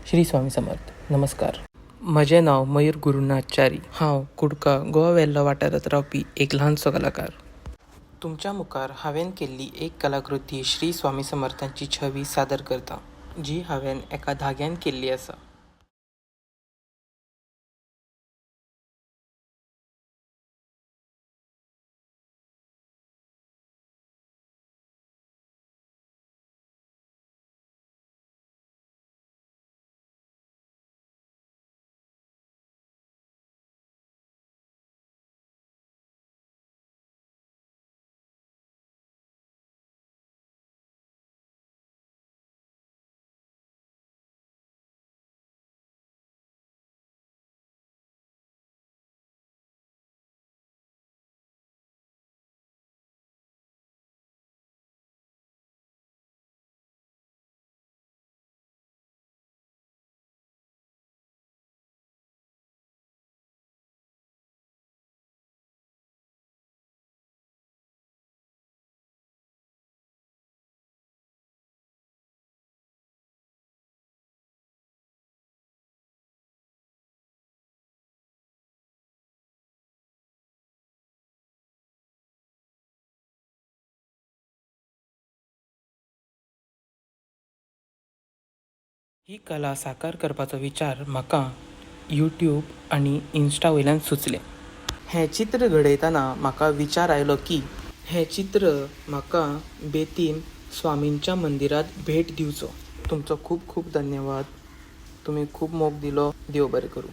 श्री स्वामी समर्थ. नमस्कार. म्हजें नांव मयूर गुरुनाथ च्यारी. हांव कुडका गोवा वेल्हा वाठारांत रावपी एक ल्हानसो कलाकार. तुमच्या मुखार हांवें केल्ली एक कलाकृती श्री स्वामी समर्थांची छवी सादर करता, जी हांवें एका धाग्यान केल्ली आसा. ही कला साकार करपाचो विचार म्हाका यूट्यूब आनी इन्स्टा वयल्यान सुचलें. हें चित्र घडयतना म्हाका विचार आयलो की हें चित्र म्हाका बेतीम स्वामींच्या मंदिरांत भेट दिवचो. तुमचो खूब खूब धन्यवाद. तुमी खूब मोग दिलो. देव बरें करूं.